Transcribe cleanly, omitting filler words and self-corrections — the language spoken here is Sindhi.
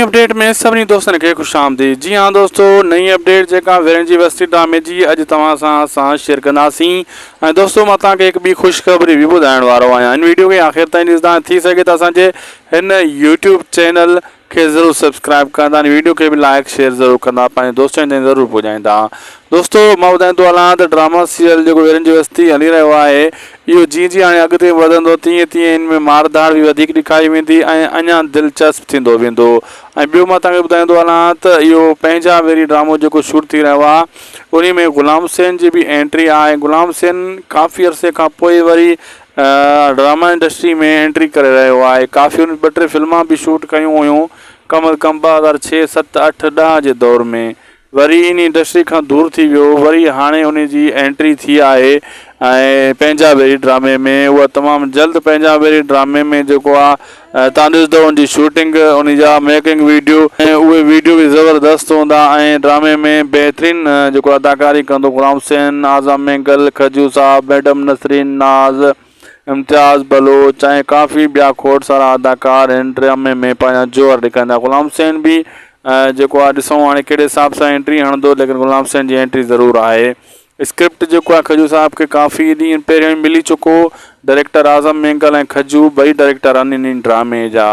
نئين اپڊيٽ ۾ سڀني دوستن کي خوش آمديد جي ها دوستو نئين اپڊيٽ جيڪا ويرن جي وستي ڊرامي جي اڄ توهان سان اسان شيئر ڪنداسين ۽ دوستو مان توهان کي هڪ ٻي خوشخبري به ٻڌائڻ وارو آهيان ان ويڊيو کي آخر تائين ڏسندا ٿي سگهي ته اسان جي هن يوٽيوب چينل کي ضرور سبسڪرائب ڪندا ۽ ويڊيو کي به لائڪ شيئر ضرور ڪندا پنهنجي دوستن تائين ضرور پڄائيندا دوستو مان ٻڌائيندو هلان ته ڊراما سيريل جيڪو ويرن جي وستي هلي رهيو آهي اهو جيئن جيئن هاڻي اڳتي وڌندو تيئن تيئن ان ۾ مار ڌاڙ به وڌيڪ ڏکائي ويندي ۽ اڃا دلچسپ ٿيندو ويندو ۽ ٻيو مان توهان کي ٻڌائيندو هلان ته اهو پنهنجا ويري ڊرامو جيڪو شوٽ ٿي رهيو آهي انهي ۾ غلام حسين جي به انٽري آهي غلام حسين ڪافي عرصي کان پوء وري ڊراما انڊسٽري ۾ انٽري ڪري رهيو آهي ڪافي ان ٻه ٽي فلمان به شوٽ ڪيون هيون ڪم از ڪم 2006 7 8 10 جي دور ۾ وري ان انڊسٽري کان دور ٿي ويو وري هاڻي ان جي انٽري ٿي آهي ۽ پنهنجا ويري ڊرامي ۾ اها تمام جلد پنهنجا ويري ڊرامي ۾ جيڪو آهي تان ڏسندو ان جي شوٽنگ ان جا ميڪنگ ويڊيو ۽ اهي ويڊيو به زبردست هوندا ۽ ڊرامي ۾ بهترين جيڪو اداڪاري ڪندو غلام حسين اعظم مينگل کجو صاحب ميڊم نسرين ناز امتياز بلوچ ۽ ڪافي ٻيا کوڙ سارا اداڪار هن ڊرامي ۾ پنهنجا جوهر ڏيکاريندا غلام حسين به جيڪو آهي ڏسون هاڻي ڪهڙي حساب سان انٽري هڻندو ليڪن غلام حسين جي انٽري ضرور آهي اسڪرپٽ جيڪو آهي کجو صاحب کي ڪافي ڏينهن پهريون ئي ملي چڪو هو ڊائريڪٽر اعظم مينگل ۽ کجو ٻئي ڊائريڪٽر آهن انهي ڊرامي جا.